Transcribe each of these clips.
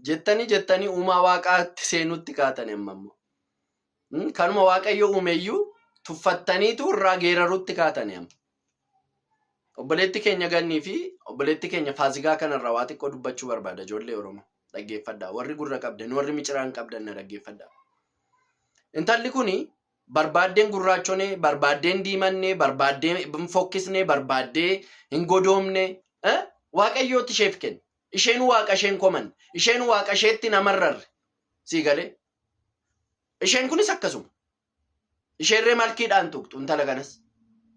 Jettanii jettanii uumaa waaqaatti seenutti kaatani amma immoo. Kanuma Waaqayyo uumeyyuu tuffattaniitu irraa geerarutti kaatani amma. Obboleetti keenya Gannii fi obboleetti keenya Faasigaa kanarraa waa xiqqoo dubbachuu barbaada ijoollee Oromoo. Dhaggeeffadhaa. Warri gurra qabdan, warri miciraan qabdan na dhaggeeffadhaa. Intalli kuni barbaaddeen gurraachone, barbaaddeen diimanne, barbaaddee hin fokkisne, barbaaddee hin godoomne, Waaqayyootti isheef kenne. Isheen waaqa isheen komanne. Isheen waaqa isheetti namarrarre. Sii galee? Isheen kunis akkasuma. Isheerree malkiidhaan tuqxu intala kanas.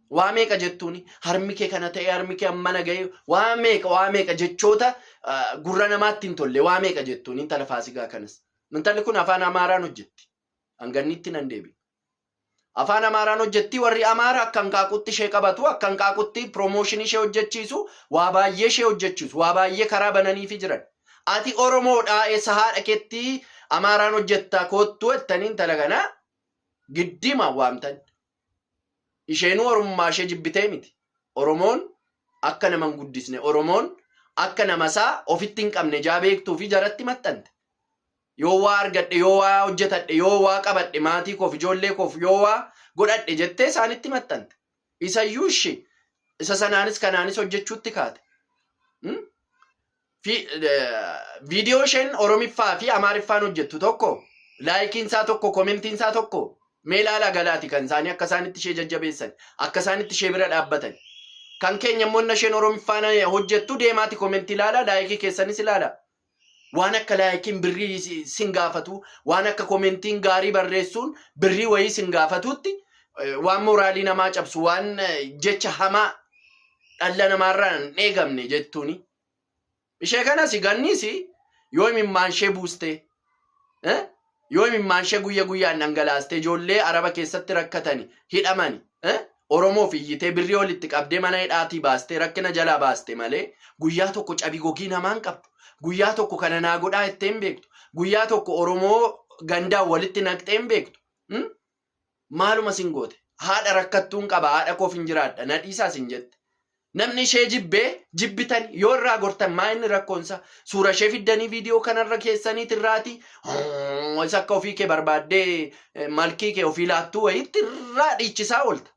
Waa meeqa jettuuni harmi kee kana ta'e harmi kee ammana ga'e waa meeqa waa meeqa jechoota gurra namaatti hin tolle waa meeqa jettuuni intala faasigaa kanas. Intalli kun afaan Amaaraan hojjetti. Hangannitti nan deebi'a. Afaan Amaaraan hojjetti warri Amaara akka hanqaaquutti ishee qabatu akka hanqaaquutti piroomooshinii ishee hojjechiisu waa baay'ee ishee hojjechiisu waa baay'ee karaa bananiifi jiran. Ati Oromoodha eessa haadha keetti Amaaraan hojjetta koottuu jettanii intala kana giddiima waamtan. Isheenuu Oromummaa ishee jibbitee miti. Oromoon akka nama hin guddisne Oromoon akka namasaa ofitti hin qabne ijaa beektuu fi jaratti maxxante. Yoo waa argadhe, yoo waa hojjetadhe, yoo waa qabadhe maatii koof, ijoollee koof yoo waa godhadhe jettee isaanitti maxxante. Isayyuu ishi isa sanaanis kanaanis hojjechuutti kaate. Viidiyoo isheen Oromiffaa fi Amaariffaan hojjettu tokko laayikiin isaa tokko komentiin isaa tokko mee ilaalaa galaati kan isaanii akka isaanitti ishee jajjabeessan akka isaanitti ishee bira dhaabbatan. Kan keenya immoo inni isheen Oromiffaan hojjettu deemaati komentii ilaalaa laayikii keessanis ilaalaa. Waan akka laayikiin birrii sin gaafatu waan akka komentiin gaarii barreessuun birrii wayii sin gaafatutti waan mooraalii namaa cabsu waan jecha hamaa dhalla namaarraa hin eegamne jettuuni. Ishee kanas ganniis yoo imimmaan ishee buustee yoo imimmaan ishee guyya guyyaan dhangalaastee ijoollee araba keessatti rakkatani hidhamani Oromoof iyyitee birrii walitti qabdee mana hidhaatii baastee rakkina jalaa baaste malee guyyaa tokko cabii gogii namaa hin qabdu. Guyyaa tokko kana naa godhaa jettee hin beektu. Guyyaa tokko Oromoo gandaan walitti naqxee hin beektu. Maaluma sin goote? Haadha rakkattuun qaba haadha koof hin jiraadha na dhiisaa sin jette. Namni ishee jibbee jibbitan yoo irraa gortan maa inni rakkoonsa suura ishee fiddanii viidiyoo kanarra keessaniit irraati isa akka ofii kee barbaaddee malkii kee ofii laattuu wayiitti irraa dhiichisaa oolta.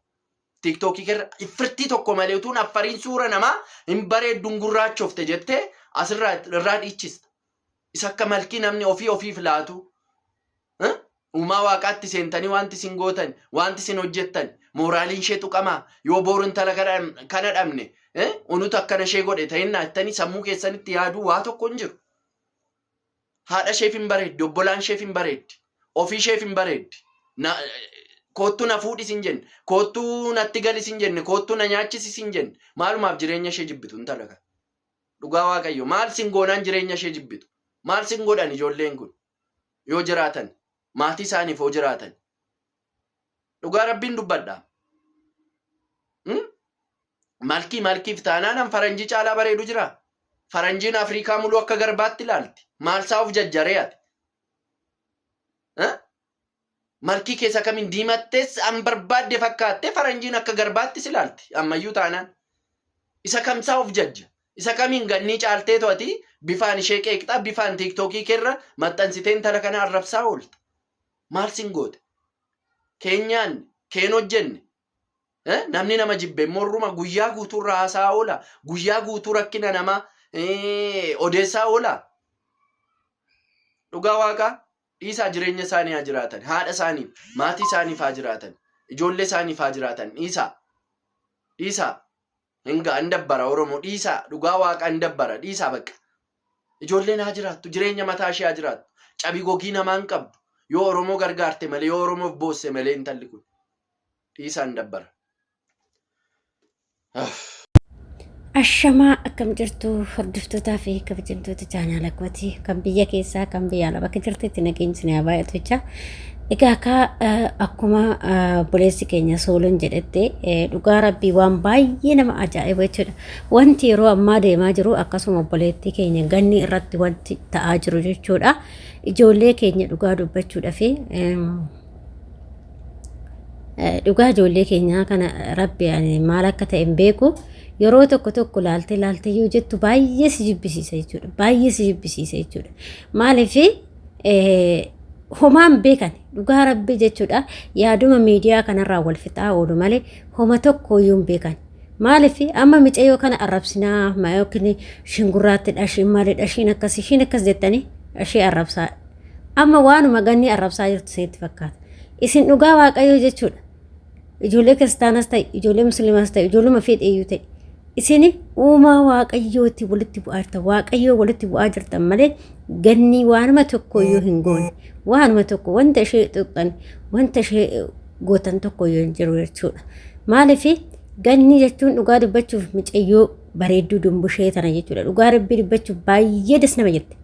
Tiiktookii keerra iffirtii tokko malee utuun affariin suura namaa hin bareedduun gurraachofte jettee asirraa irraa dhiichista. Isa akka malkii namni ofii ofiif laatu. Uumaa waaqaatti seentanii wanti isin gootan, wanti isin hojjettan, mooraaliin ishee tuqamaa, yoo booru intala kana dhabne, unutu akkana ishee godhe ta'innaa jettanii sammuu keessanitti yaaduu waa tokko hin jiru. Haadha isheef hin bareeddi, obbolaan isheef hin bareeddi, ofii isheef hin bareeddi. Koottuu na fuudhis hin jenne, koottuu natti galis hin jenne, koottuu na nyaachisis hin jenne. Maalumaaf jireenya ishee jibbitu intala kana? Dhugaa Waaqayyo maal sin goonaan jireenya ishee jibbitu? Maal sin godhan ijoolleen kun? Yoo jiraatan maatii isaaniif yoo jiraatan dhugaa rabbiin dubbadha. Malkii malkiif taanaan an faranjii caalaa bareedu jira. Faranjiin Afrikaa muluu akka garbaatti ilaalti. Maal isaa of jajjaree ati? Malkii keessa kamiin diimattees an barbaadde fakkaattee faranjiin akka garbaatti si ilaalti. Ammayyuu taanaan. Isa kamsaa of jajja. Isa kamiin gannii caaltee to'ati bifaan ishee qeeqxaa bifaan tiiktookii keerra maxxansitee intala kana arrabsaa oolta. Maal sin goote? Keenyaan keen hojjenne. Namni nama jibbe immoo irruma guyyaa guutuu irra haasaa oola. Guyyaa guutuu rakkina namaa odeessaa oola. Dhugaa waaqaa dhiisaa jireenya isaanii haa jiraatan. Haadha isaaniif, maatii isaaniif haa jiraatan. Ijoollee isaaniif haa jiraatan. Dhiisaa. Dhiisaa. Hin ga'a hin dabbara Oromoo dhiisaa dhugaa waaqaa hin dabbara dhiisaa bakka. Ijoolleen haa jiraattu jireenya mataa ishee haa jiraattu. Cabii gogii namaa hin qabdu. Yoo Oromoo gargaarte malee yoo Oromoof boosse malee intalli kun. Dhiisaa hin dabbara. Ashamaa akkam jirtu hordoftootaa fi kabajamtoota chaanaala kooti kan biyya keessaa kan biyya alaa bakka jirtetti nageenyi isin haa baay'atu jecha. Egaa akka akkuma obboleessi keenya Soolon jedhette dhugaa rabbii waan baay'ee nama ajaa'ibu jechuudha. Wanti yeroo ammaa deemaa jiru akkasuma obboleettii keenya ganni irratti wanti ta'aa jiru jechuudha. Ijoollee keenya dhugaa dubbachuudhaaf dhugaa ijoollee keenyaa kana rabbi ani maal akka ta'e hin beeku. Yeroo tokko tokko laaltee laaltee yoo jettu baay'ee si jibbisiisa jechuudha. Baay'ee si jibbisiisa jechuudha. Maaliif homaan beekan dhugaa rabbii jechuudha. Yaaduma miidiyaa kanarraa wal fixaa oolu malee homa tokko iyyuu hin beekan. Maaliif amma micayyoo kana arrabsinaa yookiin ishiin gurraattidha, ishiin maalidha, ishiin akkas, ishiin akkas jettanii ishee arrabsaa. Amma waanuma ganni arrabsaa jirtu isinitti fakkaata. Isin dhugaa waaqayyoo jechuudha. Ijoollee kiristaanas ta'e, ijoollee musliimaas ta'e, ijoolluma fedhe iyyuu ta'e. Isin uumaa waaqayyootti walitti bu'aa jirtan. Waaqayyoo walitti bu'aa jirtan malee ganni waanuma tokko iyyuu hin goone. Waanuma tokko wanta ishee tuqxan, wanta ishee gootan tokko iyyuu hin jiru jechuudha. Maaliif ganni jechuun dhugaa dubbachuuf micayyoo bareedduu dumbushee tana jechuudha. Dhugaa rabbii dubbachuuf baay'ee das nama jetti.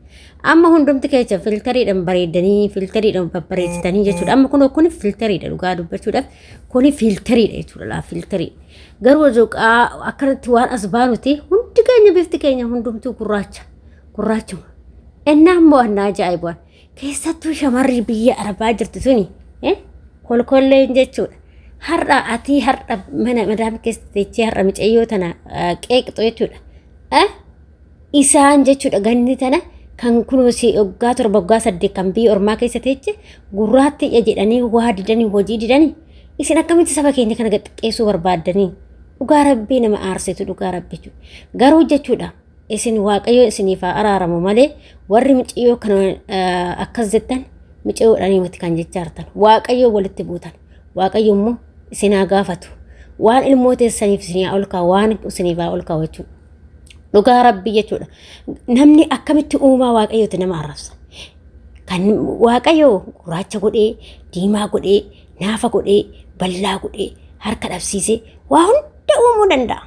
Amma hundumti keessa filtariidhaan bareeddanii filtariidhaan babbareechitanii jechuudha. Amma kunoo kun filtariidha dhugaa dubbachuudhaaf kuni filtariidha jechuudha laa filtarii. Garuu osoo akkanatti waan as baanuti hundi keenya bifti keenya hundumtuu gurraacha gurraachuma. Innaa immoo annaa ajaa'ibaan keessattuu shamarri biyya arabaa jirtu suni kolkolleen jechuudha. Har'a atii har'a mana madaam keessa teechee har'a micayyoo tana qeeqxu jechuudha. Isaan jechuudha ganni tana kan kunuunsi waggaa 7 waggaa 8 kan biyya ormaa keessa teeche gurraattiidha jedhanii waa didanii hojii didanii isin akkamitti saba keenya kana xiqqeessuu barbaaddanii dhugaa rabbii nama aarsitu dhugaa rabbii jechuudha. Garuu jechuudha isin waaqayyo isiniif haa araaramu malee warri miciyyoo kana akkas jettan miciyyoodhaan miti kan jechaa jirtan waaqayyo walitti buutan waaqayyo immoo isin haa gaafatu waan ilmoo teessaniif isin haa ol kaa'u waan isiniif haa ol kaa'u jechuudha. Dhugaa rabbii jechuudha. Namni akkamitti uumaa waaqayyooti nama arrabsa. Kan waaqayyo gurraacha godhee, diimaa godhee, naafa godhee, bal'aa godhee, harka dhabsiisee waa hunda uumuu danda'a.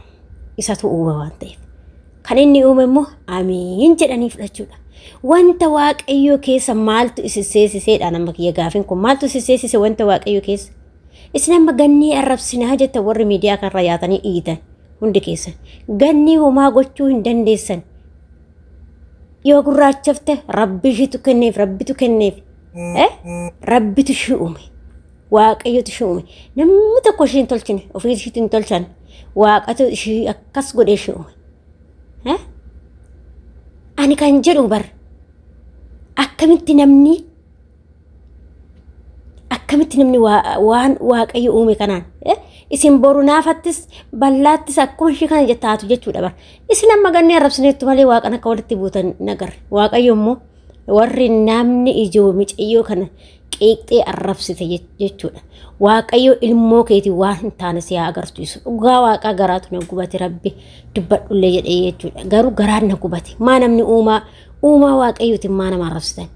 Isatu uuma waan ta'eef. Kan inni uume immoo amiin jedhanii fudhachuudha. Wanta waaqayyoo keessa maaltu isin seesiseedha nama kiyya gaafiin kun maaltu isin seesise wanta waaqayyoo keessa. Isin amma gannii arrabsinaa jettan warri miidiyaa kanarra yaatanii iyyitan. Hundi keessan gannii homaa gochuu hin dandeessan. Yoo gurraachafte rabbi ishiitu kenneef rabbitu kenneef. Rabbitu ishii uume. Waaqayyotu ishii uume. Namni tokko ishii hin tolchine ofii ishiitu hin tolchan. Waaqatu ishii akkas godhee ishii uume. Ani kan jedhu bar akkamitti namni Akkamitti namni waan waaqayyo uume kanaan isin boru naafattis bal'aattis akkuma ishee kana taatu jechuudha bara. Isin amma ganni arrabsineettu malee waaqan akka walitti buutan nagarre. Waaqayyo immoo warri namni ijoo micayyoo kana qeeqxee arrabsite jechuudha. Waaqayyo ilmoo keetii waan hin taane si haa agarsiisu. Dhugaa waaqaa garaatu na gubate rabbi dubbadhullee jedhee jechuudha. Garuu garaan na gubate. Maa namni uumaa uumaa waaqayyootiin maa nama arrabsitan?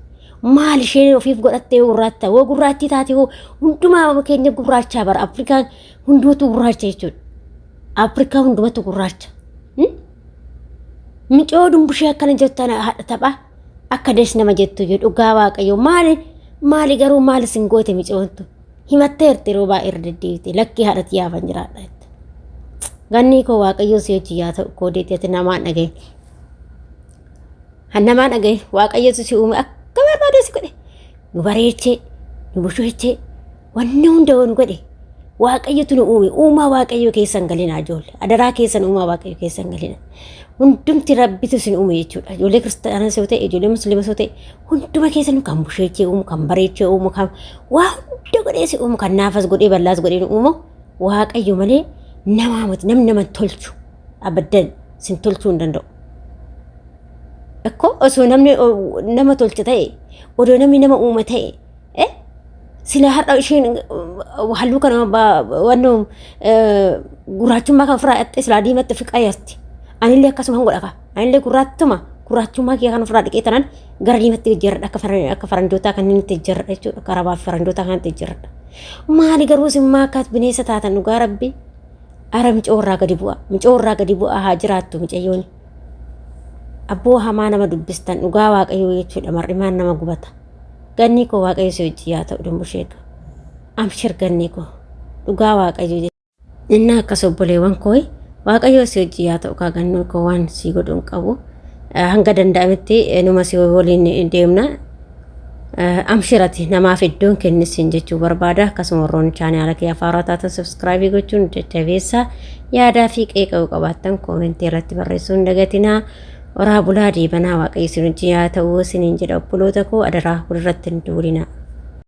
Maal isheen ofiif godhattee gurraacha woo gurraattii taate hoo hundumaa keenya gurraachaa bara Afrikaan hundumatu gurraacha jechuudha. Afrikaa hundumatu gurraacha. Micoo dumbushee akkana jettu ana haadha taphaa akka des nama jettu iyyuu dhugaa waaqayyo maali maali garuu maali sin goote micoontu himatteerti yeroo baay'ee irra deddeebite lakkii haadhatti yaafan jiraadha jette. Gannii koo waaqayyoo si hojii yaa ta'u koodeetti ati namaan dhagaye. Hannamaa dhagaye waaqayyotu si uume akka barbaade si godhe nu bareechee nu busheechee wanni hunda nu godhe waaqayyotu nu uume uumaa waaqayyoo keessan galina ijoollee adaraa keessan uumaa waaqayyoo keessan galina hundumti rabbitu isin uume jechuudha ijoollee kiristaanas yoo ta'e ijoollee musliimas yoo ta'e hunduma keessan kan busheechee uumu kan bareechee uumu kan waa hunda godhee si uumu kan naafas godhee bal'aas godhee nu uumu waaqayyo malee namaa miti namni nama tolchu abaddan sin tolchuu hin danda'u. Akkoo osoo namni nama tolcha ta'e odoo namni nama uuma ta'e sila har'a isheen halluu kana wannoo gurraachummaa kan ofirraa dhiqxee silaa diimatti ofi qayyarti. Anillee akkasuma hin godha kaa. Anillee gurraattuma gurraachummaa kiyya kan ofirraa dhiqee tanan gara diimatti jijjiirradha akka akka faranjootaa kanneen itti jijjiirradha jechuudha. Akka arabaa fi faranjootaa kanatti jijjiirradha. Maali garuu isin maa akka bineensa taatan dhugaa rabbi. Ara micoo irraa gadi bu'a. Micoo irraa gadi bu'a haa jiraattu micayyoon. Abboo hamaa nama dubbistan dhugaa waaqayyoo jechuudha mar'imaan nama gubata. Gannii koo waaqayyo si wajjin yaa ta'u dumbushee koo. Amshir gannii koo dhugaa waaqayyo jechuudha. Innaa akkas obboleewwan koo waaqayyo si wajjin yaa ta'u kaa gannii koo waan si godhu hin qabu. Hanga danda'ametti numa si waliin deemna. Amshirati namaaf iddoon kennisin jechuu barbaada. Akkasuma warroonni chaanaala kiyya haaraa taatan subscribe gochuun jajjabeessa. Yaadaa fi qeeqa qabaattan koomentii irratti barreessuu hin dagatinaa. Horaa bulaa deebanaa, Waaqayyo isin wajjin haa ta'uu isiniin jedha. Obboloota koo, adaraa walirratti hin duulinaa.